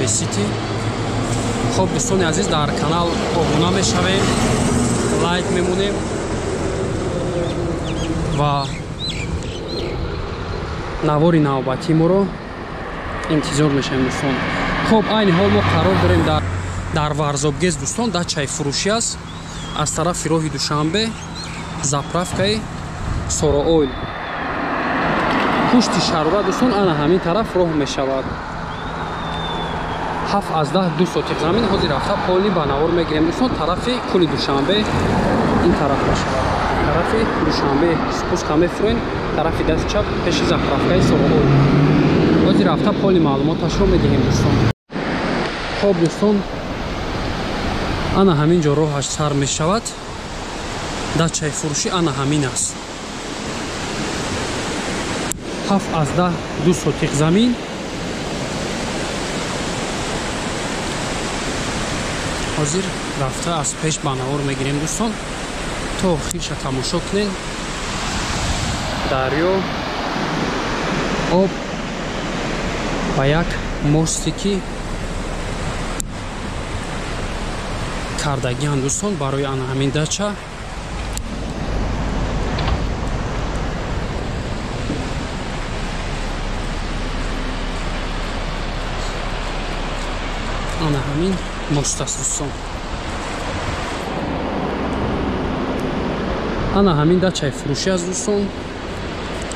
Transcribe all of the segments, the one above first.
Душанбе Сити. Хоб дӯстони азиз, дар канал обуна мешавем, лайк мемонем ва навори навбатии моро интизор мешавем дӯстон. Хоб айни ҳол мо қарор дорем дар Варзобгез дӯстон, дачаи фурӯшӣ аст аз тарафи роҳи Душанбе, заправкаи Сороойл. Пушти шарора дӯстон ана ҳамин тараф роҳ мешавад. 7,2 сотих замин. Ҳозир рафта полни ба навор мегирем дӯстон. Тарафи кули Душанбе ин тараф мешавад. Тарафи Душанбе спуска мефурӯем, тарафи дасти чап пеши заправкаи Сороойл. Ҳозир рафта полни маълумоташро медиҳем дӯстон. Хоб дӯстон, ана ҳамин ҷо роҳаш сар мешавад. Дачаи фурӯшӣ ана ҳамин аст. 7,2 сотих замин. Ҳозир рафта аз пеш ба навор мегирем дӯстон, то охирша тамошо кунед. Дарё, об ва як мосте ки кардагианд дӯстон барои ана ҳамин дача. Ана ҳамин мост аст дӯстон. Ана ҳамин дачаи фурӯшӣ аст дӯстон.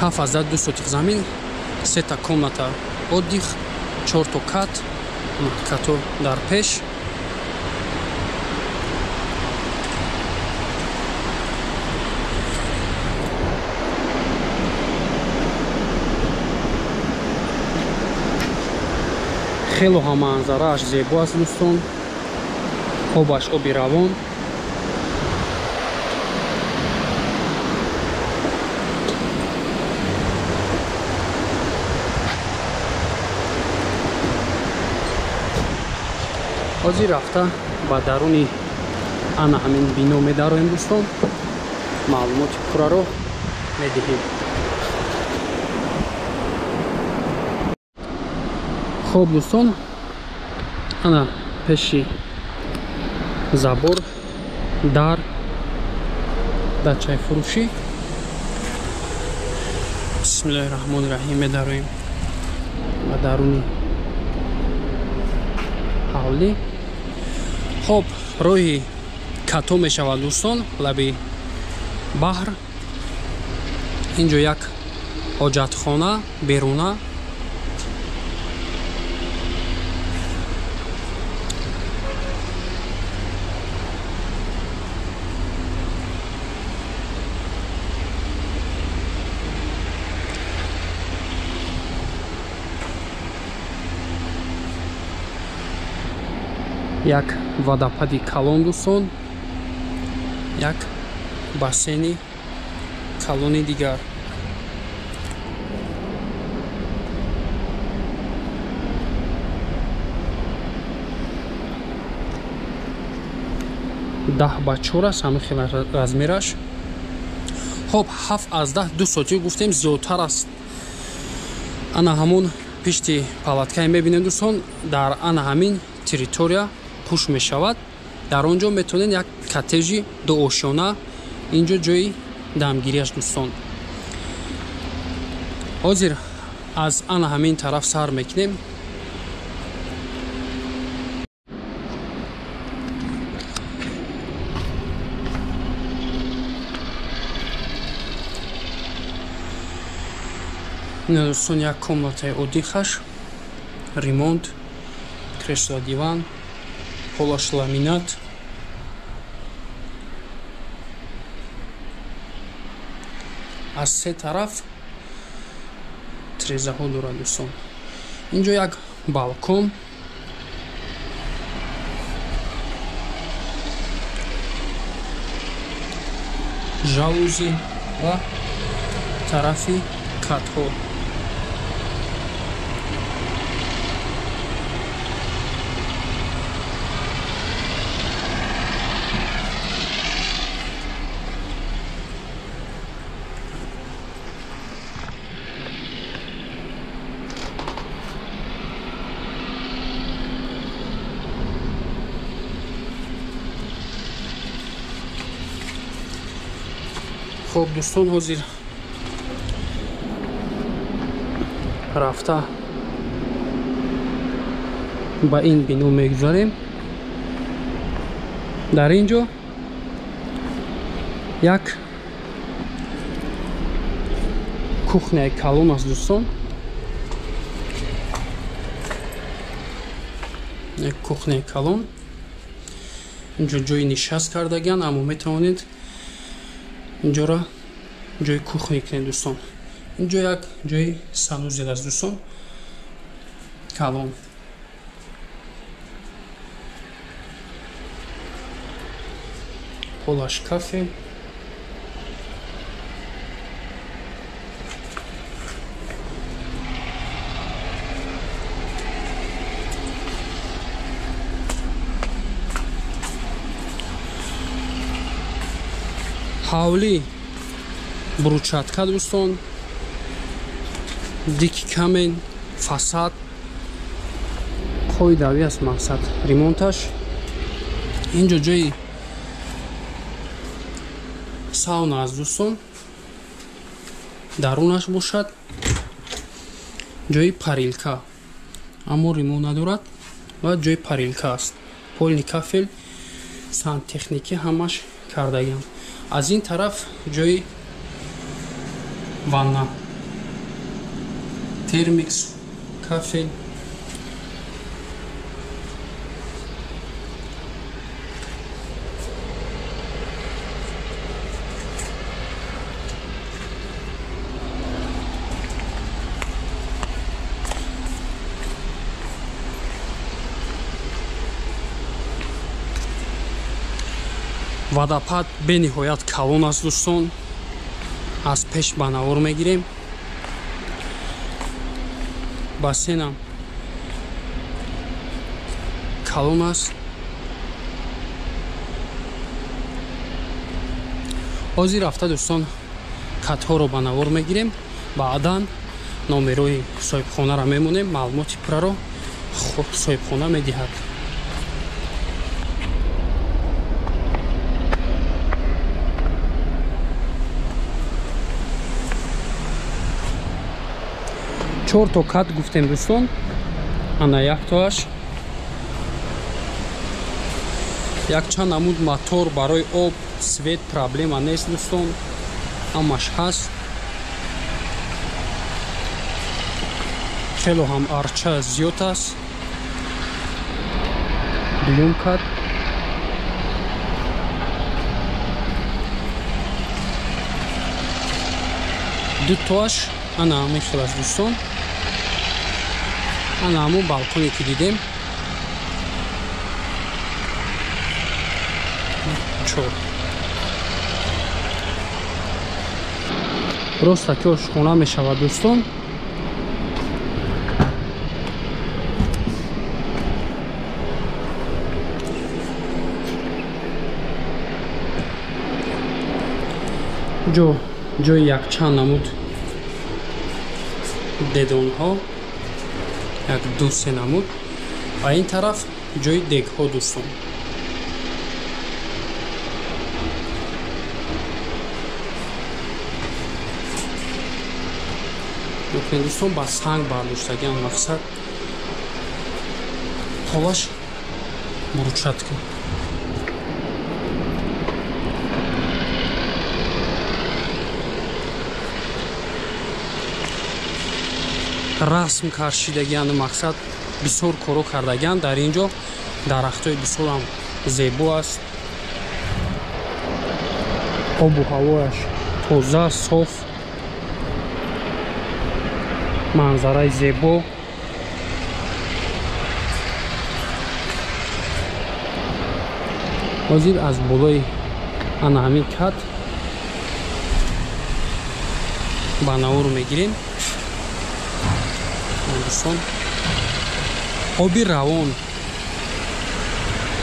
7,2 сотих замин, 3 комната отдых, 4 то кат, като дар пеш. Хело ҳам манзарааш зебо аст дӯстон. Обаш оби равон. Ҳозир рафта ба даруни ана ҳамин бино медароем дӯстон. Маълумоти пурраро медиҳем. Хоб дӯстон, ана пеши забор дар дачаи фурӯшӣ. Бисмиллоҳи раҳмони раҳим медароем ба даруни ҳавлӣ. Хоб роҳи като мешавад дӯстон, лаби баҳр. Инҷо як ҳоҷатхона беруна. Як водопади калон дӯстон, як бассейни калони дигар. Даҳ ба чор аст ҳамин хел размераш. Хоб 7,2 сотих гуфтем, зиёдтар аст. Ана ҳамон пишти палаткае мебинем дӯстон, дар ана ҳамин территория пӯш мешавад. Дар он ҷо метавонед як коттежи дуошёна, инҷо ҷои дамгириаш дӯстон. Ҳозир аз ана ҳамин тараф сар мекунем. Ина дӯстон як комнатаи отдыхаш, ремонт, кресло, диван, полаш ламинат. Аз се тараф трезаҳо дорад дӯстон. Инҷо як балкон. Жалузи ва тарафи катҳо. Хоб дӯстон, ҳозир рафта ба ин бино мегузарем. Дар ин ҷо як кухняи калон аст дӯстон. Як кухняи калон. Инҷо ҷои нишаст кардагиан, аммо метавонед инҷора ҷои кухня кунед дӯстон. Инҷо як ҷои санузел аст дӯстон, калон. Полаш кафе. Ҳавлӣ брусчатка дӯстон, дики камен, фасад қоидавӣ аст мақсад ремонташ. Инҷо ҷои сауна аст дӯстон, дарунаш бошад ҷои парилка, аммо ремонт надорад ва ҷои парилка аст. Полни кафел, сантехникӣ ҳамаш кардагиам. Аз ин тараф ҷои ванна, термикс, кафел. Водопад бениҳоят калон аст дӯстон. Аз пеш ба навор мегирем. Бассейнам калон аст. Ҳозир рафта дӯстон катҳоро ба навор мегирем. Баъдан номерои соҳибхонаро мемонем, маълумоти пурраро соҳибхона медиҳад. Чор то кат гуфтем дӯстон, ана яктоаш. Якчанд намуд мотор барои об, свет проблема нест дӯстон, ҳамаш ҳаст. Хело ҳам арча зиёд аст. Дуюм кат. Дутоаш ана ҳамин хел аст дӯстон. Ана ҳамон балконе ки дидем. Чор. Роста ки ошхона мешавад дӯстон. Ҷои якчанд намуд дедонҳо, як ду се намуд, ва ин тараф ҷои дегҳо дӯстон. Дӯстон ба санг бардоштагиан, мақсад полаш брусчатка. Расм кашидагиан, мақсад бисёр коро кардагиан. Дар ин ҷо дарахтҳои бисёрам зебо аст. Обу ҳавояш тоза, соф, манзараи зебо. Ҳозир аз болои ана ҳамин кат ба навор мегирем дӯстон. Оби равон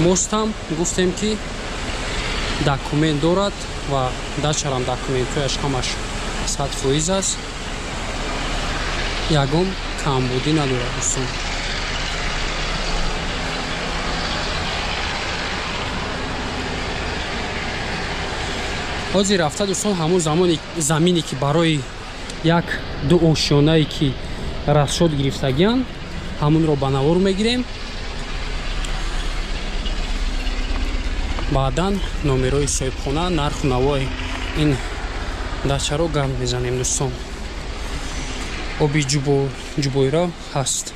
мостам гуфтем ки документ дорад ва дачарам документҳояш ҳамаш 100% аст. Ягон камбудӣ надорад дӯстон. Ҳозир рафта дӯстон ҳамон замони замине ки барои як ду ошёнае ки расшод гирифтагиянд, ҳамонро ба навор мегирем. Баъдан номерои соҳибхона, нарху навои ин дачаро гап мезанем дӯстон. Оби ҷубойра ҳаст.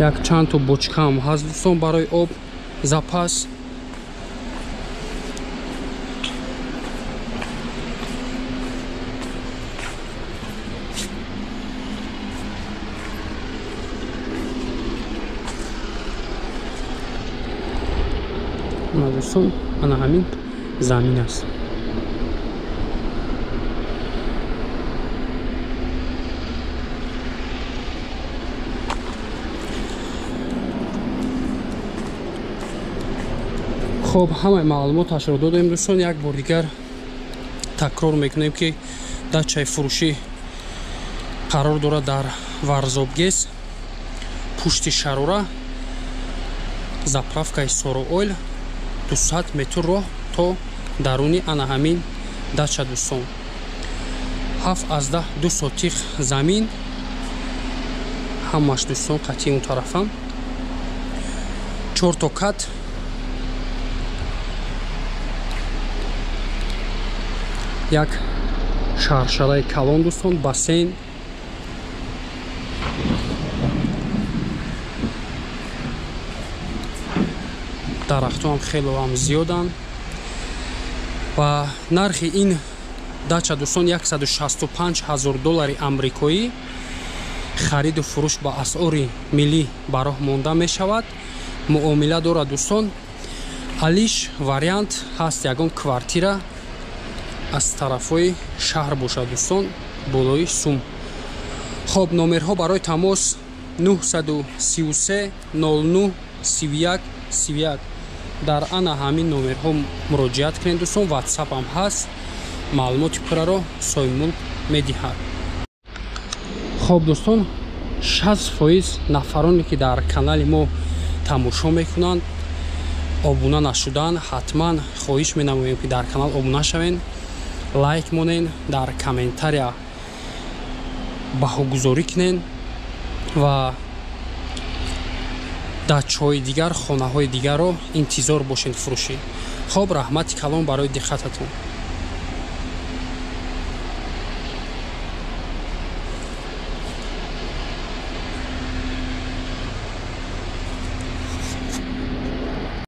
Як чанд то бочкаам ҳаст дӯстон барои об запас. Дӯстон, ана ҳамин замин аст. Хоб, ҳамаи маълумоташро додем дӯстон. Як бор дигар такрор мекунем, ки дачаи фурӯшӣ қарор дорад дар Варзобгез, пушти Шарора, заправкаи Сороойл, 200 метр роҳ то даруни ана ҳамин дача дӯстон. 7,2 сотих замин, ҳамаш дӯстон қатъи он тарафам. 4 то кат, як шаршараи калон дӯстон, бассейн. Дарахтҳоам хелоам зиёданд ва нархи ин дача дӯстон 165 000 доллари амрикоӣ. Хариду фурӯш ба асъори миллӣ ба роҳ монда мешавад. Муомила дорад дӯстон. Алиш вариант ҳаст, ягон квартира аз тарафҳои шаҳр бошад дӯстон, болои Сум. Хоб, номерҳо барои тамос 933 09 31 31. Дар ана ҳамин номерҳо муроҷиат кунед дӯстон. WhatsApp ҳам ҳаст, маълумоти пурраро соҳибмулк медиҳад. Хоб дӯстон, 60% нафароне ки дар канали мо тамошо мекунанд обуна нашуданд, ҳатман хоҳиш менамоем ки дар канал обуна шавед, лайк монед, дар комментария баҳогузорӣ кунед ва дачаҳои дигар, хонаҳои дигарро интизор бошед фурӯшӣ. Хоб, раҳмати калон барои диққататон.